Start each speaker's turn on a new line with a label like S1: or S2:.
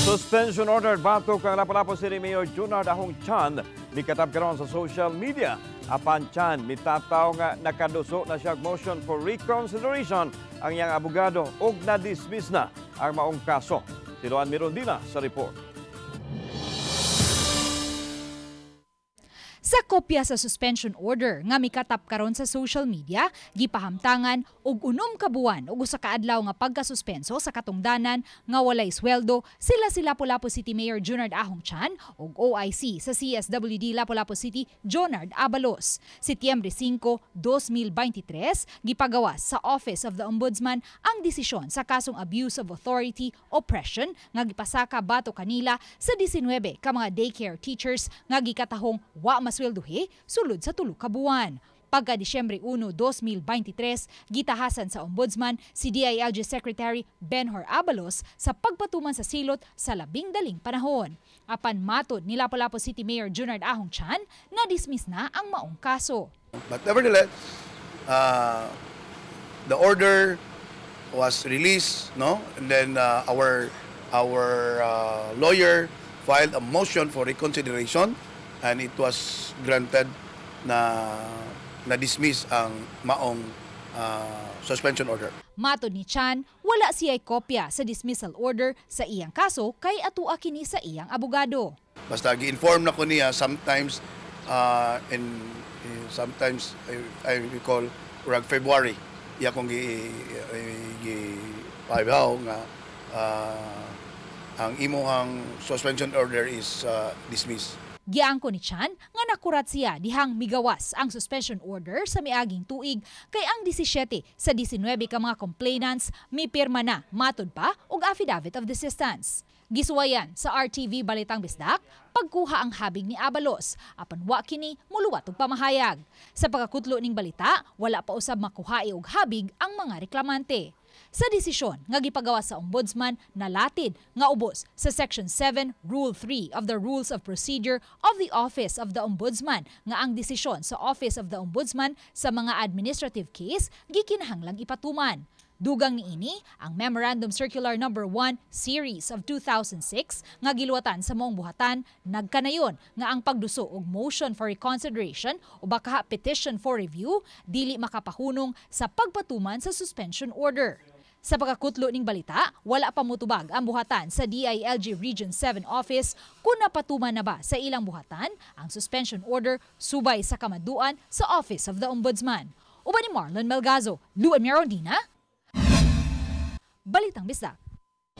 S1: Suspension order batok kang Lapu-Lapu City Mayor Junard Ahong Chan mikatap karon sa social media. Apan Chan mitataw nga nakaduso na siya og motion for reconsideration ang iyang abogado ug na-dismiss na ang maong kaso. Si Luan Mirondina sa report.
S2: Sa kopya sa suspension order nga mikatap karon sa social media, gipahamtangan og 6 ka buwan ug 1 ka adlaw nga pagkasuspenso sa katungdanan nga walay sweldo sila si Lapu-Lapu City Mayor Junard Ahong Chan ug OIC sa CSWD Lapu-Lapu City Jonard Abalos. Setyembre 5, 2023, gipagawas sa Office of the Ombudsman ang desisyon sa kasong abuse of authority oppression nga gipasaka batok kanila sa 19 ka mga daycare teachers nga gikatahong wa maswelduhi sulod sa 3 ka buwan. Pagka Disyembre 1, 2023, gitahasan sa Ombudsman si DILG Secretary Benhur Abalos sa pagpatuman sa silot sa 12 panahon. Apan matod ni Lapu-Lapu City Mayor Junard Ahong Chan, na-dismiss na ang maong kaso.
S3: But nevertheless, the order was released, no? And then our lawyer filed a motion for reconsideration and it was granted na na-dismiss ang maong suspension order.
S2: Matod ni Chan, wala siya'y kopya sa dismissal order sa iyang kaso kay atua kini sa iyang abogado.
S3: Basta gi-inform na ko niya sometimes in sometimes I recall urag February iya kong gi nga ang imuhang suspension order is dismissed.
S2: Giangko ni Chan nga nakurat siya dihang migawas ang suspension order sa miaging tuig kay ang 17 sa 19 ka mga complainants mipirma na matod pa og affidavit of desistance. Gisuwayan sa RTV Balitang Bisdak pagkuha ang habig ni Abalos apan wa kini muluwat og pamahayag. Sa pagkakutlo ning balita, wala pa usab makuhae og habig ang mga reklamante. Sa desisyon nga gipagawas sa Ombudsman, nalatid nga ubos sa Section 7, Rule 3 of the Rules of Procedure of the Office of the Ombudsman nga ang desisyon sa Office of the Ombudsman sa mga administrative case gikinahanglang ipatuman. Dugang niini ang Memorandum Circular Number 1 Series of 2006 nga giluwatan sa maong buhatan nagkanayon nga ang pagduso og motion for reconsideration o baka petition for review dili makapahunong sa pagpatuman sa suspension order. Sa pagkakutlo ning balita, wala pa mutubag ang buhatan sa DILG Region 7 Office kung napatuman na ba sa ilang buhatan ang suspension order subay sa kamaduan sa Office of the Ombudsman. Uban ni Marlon Melgazo, Luan Mirondina, Balitang Bisdak.